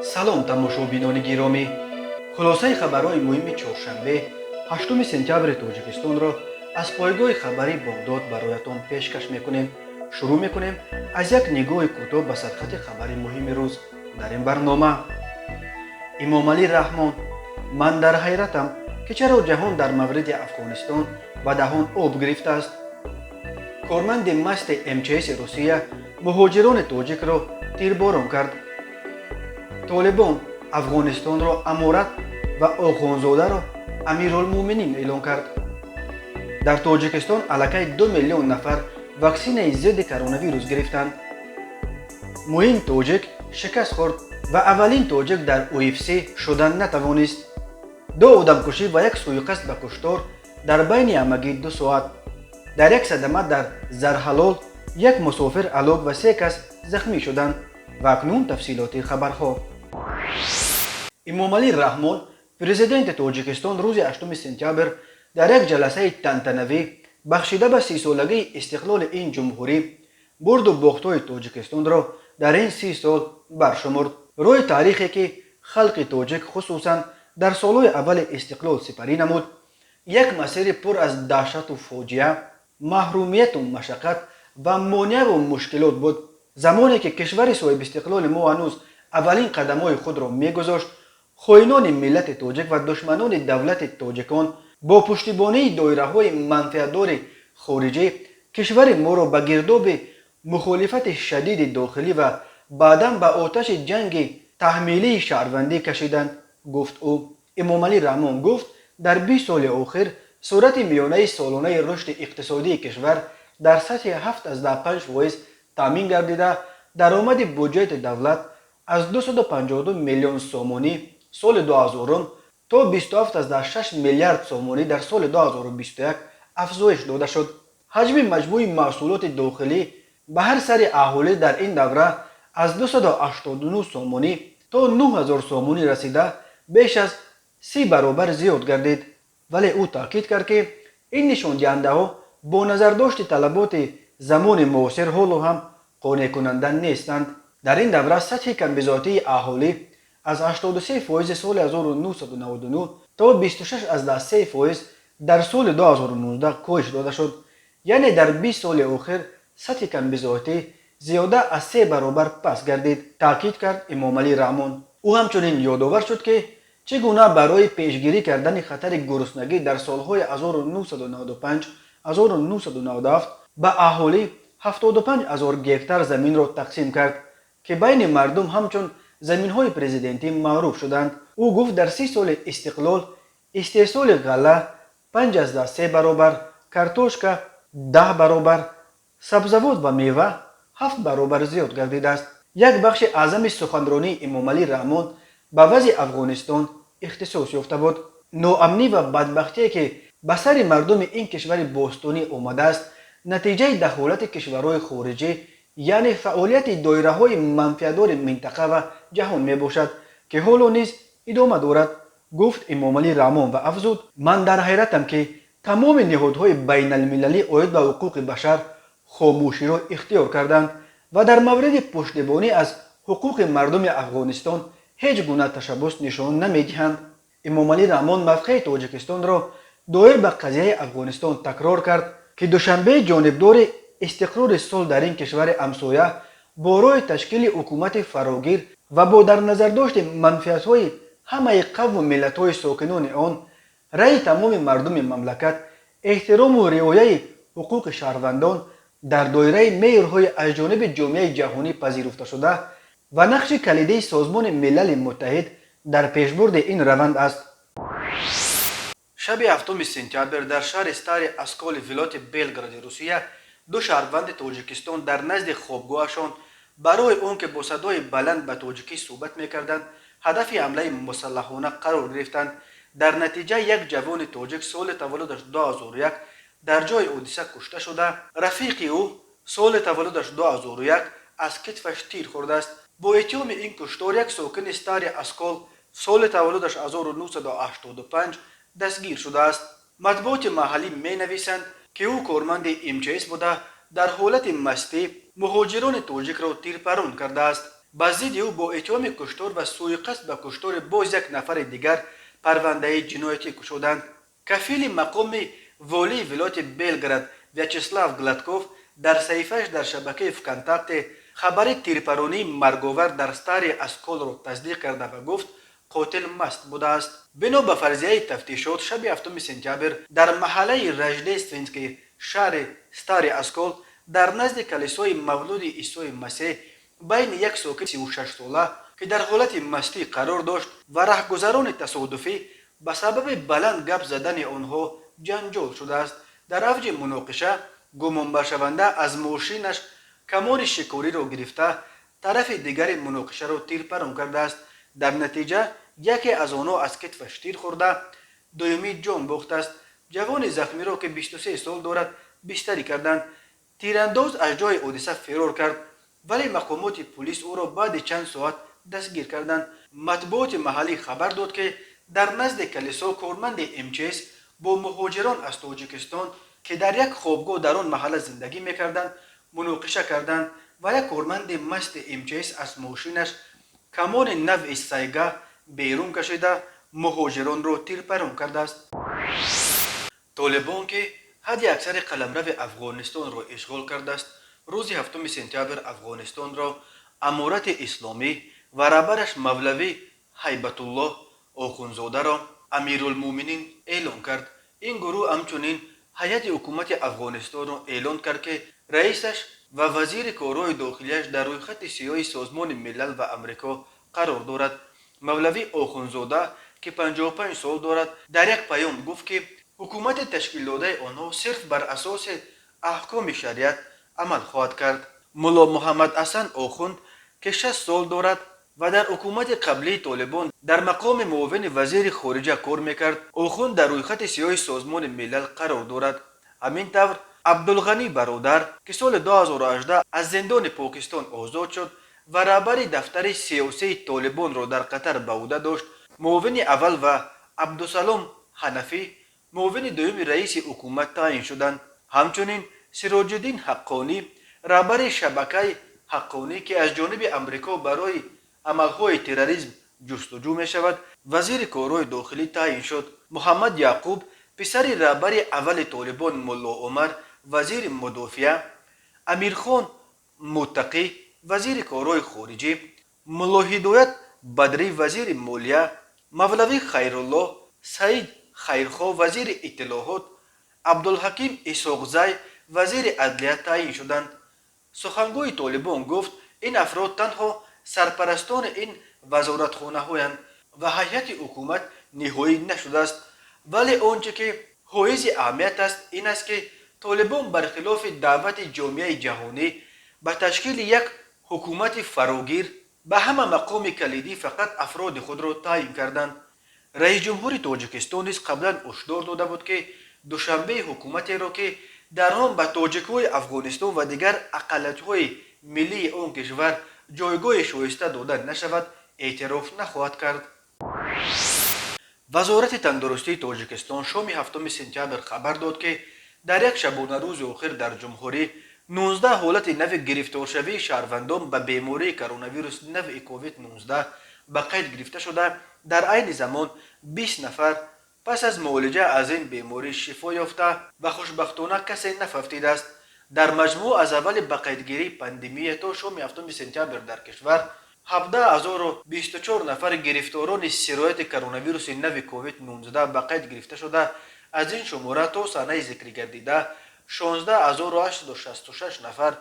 Салом, тамошобинони гиромӣ! Хулосаи хабарҳои муҳими чоршанбе, 8 сентябри Тоҷикистонро аз пойгоҳи хабарии Бомдод бароятон пешкаш мекунем. Шурӯъ мекунем аз як нигоҳи кӯтоҳ ба сархати хабари муҳими рӯз дар ин барнома. Эмомалӣ Раҳмон: ман дар ҳайратам, ки чаро ҷаҳон дар мавриди Афғонистон ба даҳон об гирифтааст. Корманди масти МЧСи Русия муҳоҷирони тоҷикро тирборон кард. Толибон Афғонистонро аморат ва Охунзодаро Амирулмӯъминин эълон кард. Дар Тоҷикистон аллакай 2 миллион нафар ваксинаи зидди коронавирус гирифтанд. Муин тоҷик шикаст хӯрд ва аввалин тоҷик дар UFC шудан натавонист. Ду одамкушӣ ва як сӯиқасд ба куштор дар байни ҳамагӣ 2 соат. Дар як садама дар Зарҳалол як мусофир ҳалок ва се кас захмӣ шуданд. Ва акнун тафсилоти хабарҳо. Эмомалӣ Раҳмон, президенти Тоҷикистон, рӯзи 8 сентябр дар як ҷаласаи тантанавӣ, бахшида ба 30-солагии истиқлоли ин ҷумҳурӣ, бурду бохтҳои Тоҷикистонро дар ин 30 сол баршумурд. Роҳи таърихе, ки халқи тоҷик хусусан дар солҳои аввали истиқлол сипарӣ намуд, як масири пур аз даҳшату фоҷиа, маҳрумияту машаққат ва монеаву мушкилот буд. Замоне ки кишвари соҳибистиқлоли мо ҳанӯз аввалин қадамҳои худро мегузошт, хоинони миллати тоҷик ва душманони давлати тоҷикон бо пуштибонии доираҳои манфиатдори хориҷӣ кишвари моро ба гирдоби мухолифати шадиди дохилӣ ва баъдан ба оташи ҷанги таҳмилии шаҳрвандӣ кашиданд, гуфт ӯ. Эмомалӣ Раҳмон гуфт, дар 20 соли охир суръати миёнаи солонаи рушди иқтисодии кишвар дар сатҳи 7,5% таъмин гардида, даромади буҷети давлат аз 252 миллион сомонӣ соли 2000 то 27,6 миллиард сомонӣ дар соли 2021 афзоиш дода шуд. Ҳаҷми маҷмӯи маҳсулоти дохилӣ ба ҳар сари аҳолӣ дар ин давра аз 289 сомонӣ то 9000 сомонӣ расида, беш аз 30 баробар зиёд гардид. Вале ӯ таъкид кард, ки ин нишондиҳандаҳо бо назардошти талаботи замони муосир ҳоло ҳам қонеъкунанда нестанд. Дар ин давра сатҳи камбизоатии аҳолӣ аз 83 фоизи соли 1999 то 26,3% дар соли 2019 коҳиш дода шуд, яъне дар 20 соли охир сатҳи камбизоатӣ зиёда аз се баробар паст гардид, таъкид кард Эмомалӣ Раҳмон. Ӯ ҳамчунин ёдовар шуд, ки чӣ гуна барои пешгирӣ кардани хатари гуруснагӣ дар солҳои 1995 1997 ба аҳолӣ 75 ҳазор гектар заминро тақсим кард, ки байни мардум ҳамчун заминҳои президентӣ маъруф шуданд. Ӯ гуфт, дар 30 соли истиқлол истеҳсоли ғалла 5,3 баробар, картошка 10 баробар, сабзавот ва мева ҳафт баробар зиёд гардидааст. Як бахши аъзами суханронии Эмомалӣ Раҳмон ба вазъи Афғонистон ихтисос ёфта буд. Ноамнӣ ва бадбахтие, ки ба сари мардуми ин кишвари бостонӣ омадааст, натиҷаи дахолати кишварҳои хориҷӣ, яъне фаъолияти доираҳои манфиатдори минтақа ва ҷаҳон мебошад, ки ҳоло низ идома дорад, гуфт Эмомалӣ Раҳмон ва афзуд: ман дар ҳайратам, ки тамоми ниҳодҳои байналмилалӣ оид ба ҳуқуқи башар хомӯширо ихтиёр карданд ва дар мавриди пуштибонӣ аз ҳуқуқи мардуми Афғонистон ҳеҷ гуна ташаббус нишон намедиҳанд. Эмомалӣ Раҳмон мавқеи Тоҷикистонро доир ба қазияи Афғонистон такрор кард, ки Душанбе ҷонибдори истиқрори сулҳ дар ин кишвари ҳамсоя бо роҳи ташкили ҳукумати фарогир ва бо дар назардошти манфиатҳои ҳамаи қавму миллатҳои сокинони он, раъи тамоми мардуми мамлакат, эҳтирому риояи ҳуқуқи шаҳрвандон дар доираи меъёрҳои аз ҷониби ҷомеаи ҷаҳонӣ пазируфташуда ва нақши калидии Созмони Милали Муттаҳид дар пешбурди ин раванд аст. Шаби 7 сентябр дар шаҳри Стари Осколи вилояти Белгороди Русия ду шаҳрванди Тоҷикистон дар назди хобгоҳашон барои он ки бо садои баланд ба тоҷикӣ суҳбат мекарданд, ҳадафи ҳамлаи мусаллаҳона қарор гирифтанд. Дар натиҷа як ҷавони тоҷик, соли таваллудаш 2001, дар ҷои ҳодиса кушта шуда, рафиқи ӯ, соли таваллудаш 2001, аз китфаш тир хӯрдааст. Бо иттиҳоми ин куштор як сокини Стари Оскол, соли таваллудаш 1985, дастгир шудааст. Матбуоти маҳаллӣ менависанд, ки ӯ корманди МЧС буда, дар ҳолати мастӣ муҳоҷирони тоҷикро тирпарон кардааст. Ба зидди ӯ бо иттиҳоми куштор ва сӯиқасд ба куштори боз як нафари дигар парвандаи ҷиноятӣ кушоданд. Кафили мақоми волии вилояти Белгород Вячеслав Гладков дар саҳифааш дар шабакаи ВКонтакте хабари тирпаронии марговар дар Старый Осколро тасдиқ карда ва гуфт, қотил маст будааст. Бино ба фарзияи тафтишот, шаби 7 сентябр дар маҳаллаи Рождественский шаҳри Старый Оскол дар назди калисои мавлуди Исои Масеҳ байни як сокини 36-сола, ки дар ҳолати мастӣ қарор дошт, ва раҳгузарони тасодуфӣ ба сабаби баланд гап задани онҳо ҷанҷол шудааст. Дар авҷи муноқиша гумонбаршаванда аз мошинаш камони шикориро гирифта, тарафи дигари муноқишаро тирпарон кардааст. Дар натиҷа яке аз онҳо аз китфаш тир хӯрда, дуюмӣ ҷон бохтааст. Ҷавони захмиро, ки 23 сол дорад, бистарӣ карданд. Тирандоз аз ҷои ҳодиса фирор кард, вале мақомоти пулис ӯро баъди чанд соат дастгир карданд. Матбуоти маҳаллӣ хабар дод, ки дар назди калисо корманди МЧС бо муҳоҷирон аз Тоҷикистон, ки дар як хобгоҳ дар он маҳалла зиндагӣ мекарданд, муноқиша карданд ва як корманди масти МЧС аз мошинаш камони навъи Сайга берун кашида, муҳоҷиронро тирпарон кардааст. Толибон, ки ҳадди аксари қаламрави Афғонистонро ишғол кардааст, рӯзи 7 сентябр Афғонистонро Аморати Исломӣ ва раҳбараш мавлавӣ Ҳайбатуллоҳ Охунзодаро Амирулмӯминин эълон кард. Ин гурӯҳ ҳамчунин ҳайати ҳукумати Афғонистонро эълон кард, ки раисаш ва вазири корҳои дохилиаш дар рӯйхати сиёҳи Созмони Милал ва Амрико қарор дорад. Мавлавӣ Охунзода, ки 55 сол дорад, дар як паём гуфт, ки ҳукумати ташкилдодаи онҳо сирф бар асоси аҳкоми шариат амал хоҳад кард. Мулло Муҳаммад Ҳасан Охунд, ки 60 сол дорад ва дар ҳукумати қаблии Толибон дар мақоми муовини вазири хориҷа кор мекард, Охунд дар рӯйхати сиёҳи Созмони Милал қарор дорад. Ҳамин тавр, Абдулғанӣ Бародар, ки соли 2018 аз зиндони Покистон озод шуд ва раҳбари дафтари сиёсии Толибонро дар Қатар ба ӯҳда дошт, муовини аввал ва Абдусалом Ҳанафӣ муовини дуюми раиси ҳукумат таъин шуданд. Ҳамчунин Сироҷиддин Ҳаққонӣ, раҳбари шабакаи Ҳаққонӣ, ки аз ҷониби Амрико барои амалҳои терроризм ҷустуҷӯ мешавад, вазири корҳои дохилӣ таъин шуд. Муҳаммад Яъқуб, писари раҳбари аввали Толибон Мулло Умар, вазири мудофиа, Амирхон Муттақӣ вазири корҳои хориҷӣ, Мулло Ҳидоят Бадрӣ вазири молия, мавлавӣ Хайруллоҳ Саид Хайрхоҳ вазири иттилоот, Абдулҳаким Исоқзай вазири адлия таъин шуданд. Сухангӯи Толибон гуфт, ин афрод танҳо сарпарастони ин вазоратхонаҳоянд ва ҳайати ҳукумат ниҳоӣ нашудааст. Вале он чӣ ки ҳоизи аҳамият аст, ин аст, ки Толибон бархилофи даъвати ҷомеаи ҷаҳонӣ ба ташкили як ҳукумати фарогир, ба ҳама мақоми калидӣ фақат афроди худро таъин карданд. Раисҷумҳури Тоҷикистон низ қаблан ҳушдор дода буд, ки Душанбе ҳукуматеро, ки дар он ба тоҷикҳои Афғонистон ва дигар ақаллиятҳои миллии он кишвар ҷойгоҳи шоиста дода нашавад, эътироф нахоҳад кард. Вазорати тандурустии Тоҷикистон шоми 7 сентябр хабар дод, ки дар як шабонарӯзи охир дар ҷумҳурӣ 19 ҳолати нави гирифторшавии шаҳрвандон ба бемории коронавирус навъи COVID-19 ба қайд гирифта шуда, дар айни замон 20 нафар пас аз муолиҷа аз ин беморӣ шифо ёфта ва хушбахтона касе нафавтидааст. Дар маҷмӯъ аз аввали ба қайдгирии пандемия то шоми 7 сентябр дар кишвар 17 024 нафар гирифторони сирояти коронавируси нави COVID-19 ба қайд гирифта шуда, аз ин шумора то санаи зикргардида 16 866 нафар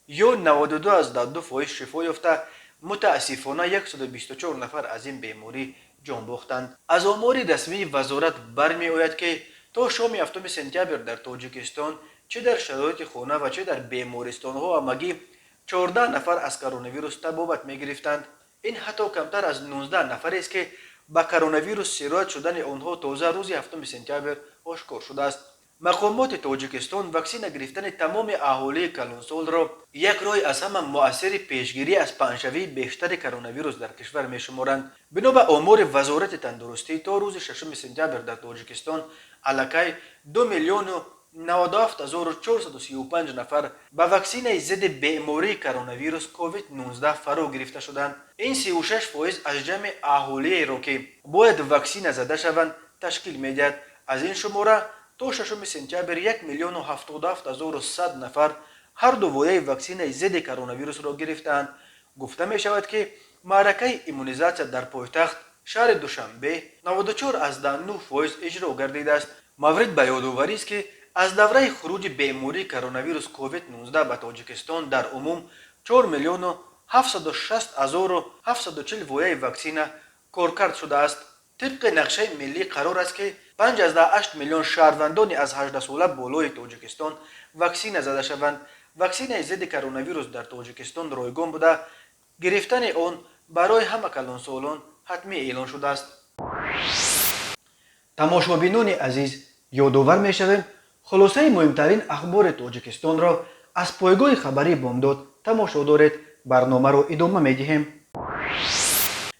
ё 92,2% шифо ёфта, мутаассифона 124 нафар аз ин беморӣ ҷон бохтанд. Аз омори расмии вазорат бармеояд, ки то шоми 7 сентябр дар Тоҷикистон чӣ дар шароити хона ва чӣ дар бемористонҳо ҳамагӣ 14 нафар аз коронавирус табобат мегирифтанд. Ин ҳатто камтар аз 19 нафарест, ки ба коронавирус сироят шудани онҳо тоза рӯзи 7 сентябр ошкор шудааст. Мақомоти Тоҷикистон ваксина гирифтани тамоми аҳолии калонсолро як роҳи аз ҳама муассири пешгирӣ аз паҳншавии бештари коронавирус дар кишвар мешуморанд. Бино ба омори Вазорати тандурустӣ, то рӯзи 6 сентябр дар Тоҷикистон аллакай 2 миллиону 97 435 нафар ба ваксинаи зидди бемории коронавирус COVID-19 фаро гирифта шуданд. Ин 36% аз ҷамъи аҳолиеро, ки бояд ваксина зада шаванд, ташкил медиҳад. Аз ин шумора то 6 сентябр 1 миллиону 77 100 нафар ҳарду вояи ваксинаи зидди коронавирусро гирифтаанд. Гуфта мешавад, ки маъракаи иммунизатсия дар пойтахт, шаҳри Душанбе, 94,9% иҷро гардидааст. Маврид ба ёдоварист, ки аз давраи хуруҷи бемории коронавирус COVID-19 ба Тоҷикистон дар умум 4 миллиону 760 740 вояи ваксина коркард шудааст. Тибқи нақшаи миллӣ қарор аст, ки 5,8 миллион шаҳрвандони аз 18сола болои Тоҷикистон ваксина зада шаванд. Ваксинаи зидди коронавирус дар Тоҷикистон ройгон буда, гирифтани он барои ҳама калонсолон ҳатмӣ эълон шудааст. Тамошобинони азиз, ёдовар мешавем, хулосаи муҳимтарин ахбори Тоҷикистонро аз пойгоҳи хабарии «Бомдод» тамошо доред. Барномаро идома медиҳем.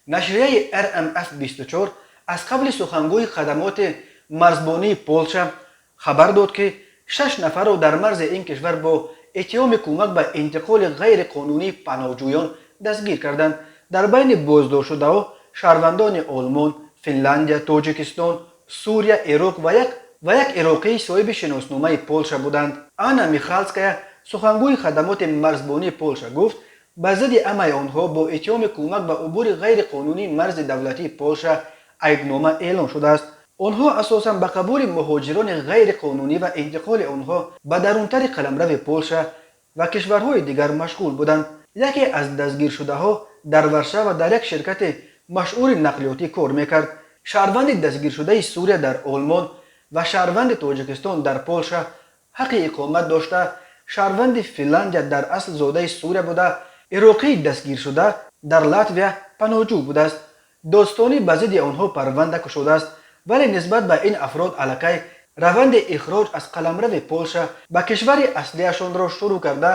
Нашрияи РМФ 24 аз қавли сухангӯи хадамоти марзбонии Полша хабар дод, ки шаш нафарро дар марзи ин кишвар бо иттиҳоми кӯмак ба интиқоли ғайриқонунии паноҳҷӯён дастгир карданд. Дар байни боздоштшудаҳо шаҳрвандони Олмон, Финляндия, Тоҷикистон, Сурия, Ироқ ва як ироқии соҳиби шиносномаи Полша буданд. Анна Михалская, сухангӯи хадамоти марзбонии Полша, гуфт, ба зидди ҳамаи онҳо бо иттиҳоми кӯмак ба убури ғайриқонунии марзи давлатии Полша айбнома эълон шудааст. Онҳо асосан ба қабули муҳоҷирони ғайриқонунӣ ва интиқоли онҳо ба дарунтари қаламрави Полша ва кишварҳои дигар машғул буданд. Яке аз дастгиршудаҳо дар Варшава дар як ширкати машҳури нақлиётӣ кор мекард. Шаҳрванди дастгиршудаи Сурия дар Олмон ва шаҳрванди Тоҷикистон дар Полша ҳаққи иқомат дошта, шаҳрванди Финландия дар асл зодаи Сурия буда, ироқии дастгиршуда дар Латвия паноҳҷӯ будааст. Додстонӣ ба зидди онҳо парванда кушодааст, вале нисбат ба ин афрод аллакай раванди ихроҷ аз қаламрави Полша ба кишвари аслиашонро шурӯъ карда,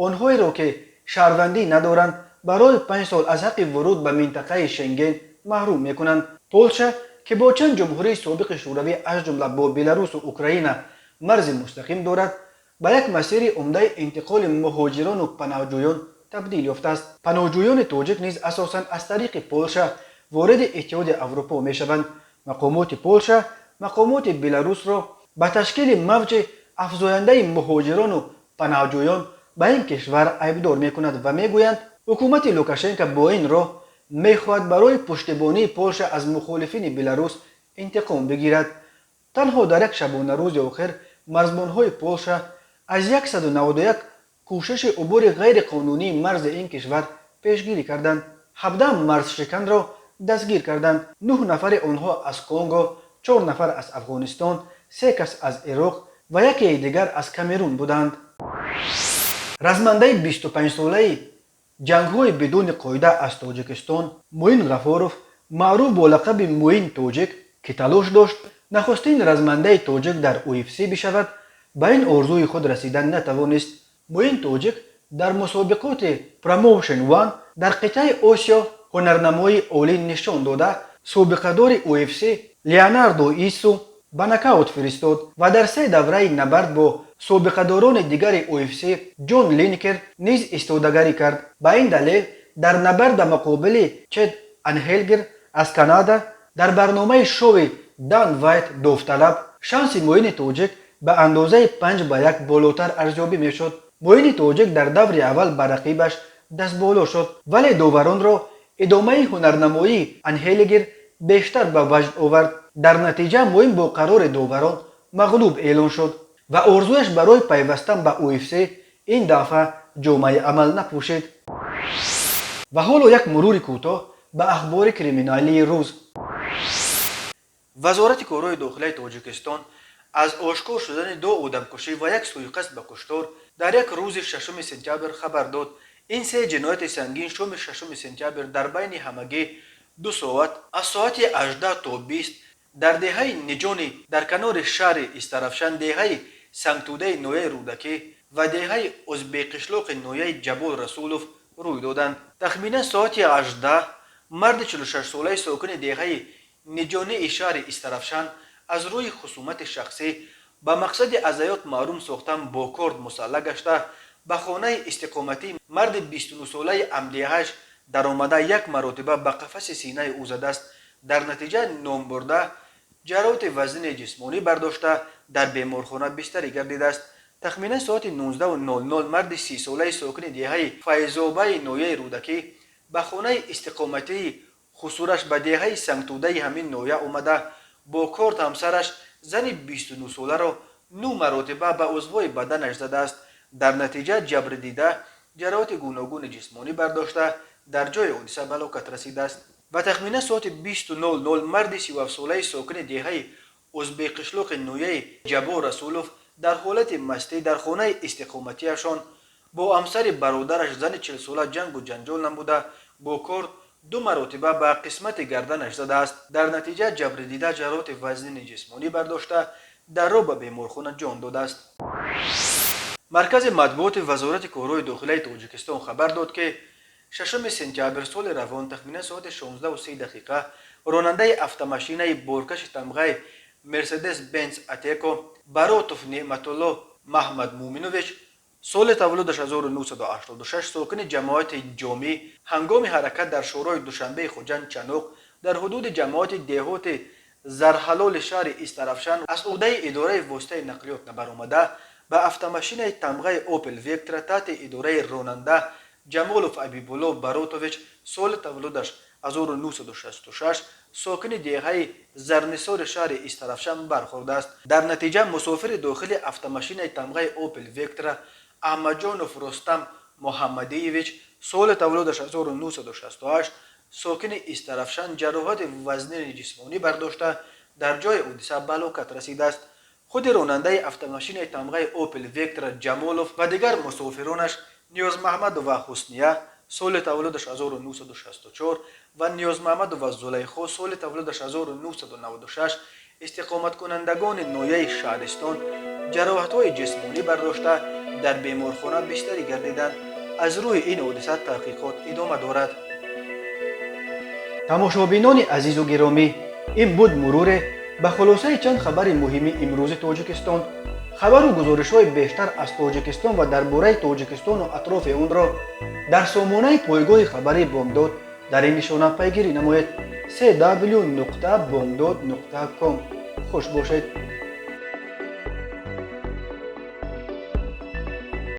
онҳоеро, ки шаҳрвандӣ надоранд, барои 5 сол аз ҳаққи вуруд ба минтақаи Шенген маҳрум мекунанд. Полша, ки бо чанд ҷумҳурии собиқи Шӯравӣ, аз ҷумла бо Беларусу Украина, марзи мустақим дорад, ба як масири умдаи интиқоли муҳоҷирону паноҳҷӯён табдил ёфтааст. Паноҳҷӯёни тоҷик низ асосан аз тариқи Полша вориди Иттиҳоди Аврупо мешаванд. Мақомоти Полша мақомоти Беларусро ба ташкили мавҷи афзояндаи муҳоҷирону паноҳҷӯён ба ин кишвар айбдор мекунад ва мегӯянд, ҳукумати Лукашенко бо ин роҳ мехоҳад барои пуштибонии Полша аз мухолифини Беларус интиқом бигирад. Танҳо дар як шабонарӯзи охир марзбонҳои Полша аз 191 кӯшиши убури ғайриқонунии марзи ин кишвар пешгирӣ карданд, 17 марзшиканро дастгир карданд. Нӯҳ нафари онҳо аз Конго, чор нафар аз Афғонистон, се кас аз Ироқ ва якеи дигар аз Камерун буданд. Размандаи 25-солаи ҷангҳои бидуни қоида аз Тоҷикистон Муин Ғафоров, маъруф бо лақаби Муин Тоҷик, ки талош дошт нахустин размандаи тоҷик дар UFC бишавад, ба ин орзуи худ расидан натавонист. Муин Тоҷик дар мусобиқоти Promotion One дар қитъаи Осиё ҳунарнамоии олӣ нишон дода, собиқадори UFC Леонардо Ису ба нокаут фиристод ва дар се давраи набард бо собиқадорони дигари UFC Ҷон Линкер низ истодагарӣ кард. Ба ин далел дар набард ба муқобили Чед Анҳелгер аз Канада дар барномаи шоуи Дан Вайт «Довталаб» шанси Муини Тоҷик ба андозаи 5 ба 1 болотар арзёбӣ мешуд. Муини Тоҷик дар даври аввал ба рақибаш дастболо шуд, вале доваронро идомаи ҳунарнамоии Анҳелигер бештар ба ваҷд овард. Дар натиҷа Муин бо қарори доварон мағлуб эълон шуд ва орзуяш барои пайвастан ба UFC ин дафъа ҷомаи амал напӯшид. Ва ҳоло як мурури кӯтоҳ ба ахбори криминалии рӯз. Вазорати корҳои дохилаи Тоҷикистон аз ошкор шудани ду одамкушӣ ва як сӯиқасд ба куштор дар як рӯзи 6 сентябр хабар дод. Ин се ҷинояти сангин шоми 6 сентябр дар байни ҳамагӣ 2 соат, аз соати 18 то 20, дар деҳаи Ниҷони дар канори шаҳри Истаравшан, деҳаи Сангтӯдаи ноҳияи Рӯдакӣ ва деҳаи Ӯзбекқишлоқи ноҳияи Ҷаббор Расулов рӯй доданд. Тахминан соати 18 марди 46-солаи сокини деҳаи Ниҷонии шаҳри Истаравшан аз рӯи хусумати шахсӣ Ба мақсади аз ҳаёт маҳрум сохтан бо корд мусаллаҳ гашта, ба хонаи истиқоматии марди 29-солаи ҳамдеҳаш даромада, як маротиба ба қафаси синаи ӯ задааст. Дар натиҷа номбурда ҷароҳати вазнини ҷисмонӣ бардошта, дар беморхона бистарӣ гардидааст. Тахминан соати 19:00 марди 30-солаи сокини деҳаи Файзобаи ноҳияи Рӯдакӣ ба хонаи истиқоматии хусураш ба деҳаи Сангтӯдаи ҳамин ноҳия омада, бо корд ҳамсараш, зани 29-соларо нӯ маротиба ба узвҳои баданаш задааст. Дар натиҷа ҷабрдида ҷароҳати гуногуни ҷисмонӣ бардошта, дар ҷои ҳодиса ба ҳалокат расидааст. Ва тахминан соати 20:00 марди 37-солаи сокини деҳаи Узбекқишлоқи ноҳияи Ҷаббор Расулов дар ҳолати мастӣ дар хонаи истиқоматиашон бо ҳамсари бародараш, зани 40-сола, ҷангу ҷанҷол намуда, бо корд ду маротиба ба қисмати гарданаш задааст. Дар натиҷа ҷабрдида ҷароҳати вазнини ҷисмонӣ бардошта, дар роҳ ба беморхона ҷон додааст. Маркази матбуоти Вазорати корҳои дохилаи Тоҷикистон хабар дод, ки 6 сентябр соли равон тахминан соати 16:30 ронандаи автомашинаи боркаши тамғаи Мерседес Бенц Атеко Баротов Неъматулло Маҳмадмуминович, соли таваллудаш 1986, сокини ҷамоати Ҷомӣ, ҳангоми ҳаракат дар шоҳроҳи Душанбеи Хуҷанд Чаноқ дар ҳудуди ҷамоати деҳоти Зарҳалоли шаҳри Истаравшан аз ӯҳдаи идораи воситаи нақлиёт набаромада, ба автомашинаи тамғаи Опел Вектра таҳти идораи ронанда Ҷамолов Абибулло Баротович, соли таваллудаш 1966, сокини деҳаи Зарнисори шаҳри Истаравшан бархӯрдааст. Дар натиҷа мусофири дохили автомашинаи тамғаи Опел Вектра Аҳмадҷонов Рустам Муҳаммадиевич, соли таваллудаш 1968, сокини Истаравшан, ҷароҳати вазнини ҷисмонӣ бардошта, дар ҷои ҳодиса ба ҳалокат расидааст. Худи ронандаи автомашинаи тамғаи Опел Вектра Ҷамолов ва дигар мусофиронаш Ниёзмаҳмадова Ҳусния, соли таваллудаш 1964, ва Ниёзмаҳмадова Зулайхо, соли таваллудаш 1996, истиқоматкунандагони ноҳияи Шаҳристон, ҷароҳатҳои ҷисмонӣ бардошта, дар беморхона бистарӣ гардиданд. Аз рӯи ин ҳодиса таҳқиқот идома дорад. Тамошобинони азизу гиромӣ, ин буд муруре ба хулосаи чанд хабари муҳими имрӯзи Тоҷикистон. Хабару гузоришҳои бештар аз Тоҷикистон ва дар бораи Тоҷикистону атрофи онро дар сомонаи пойгоҳи хабарии Бомдод дар ин нишона пайгирӣ намоед: cw.bomdod.com. Хуш бошед.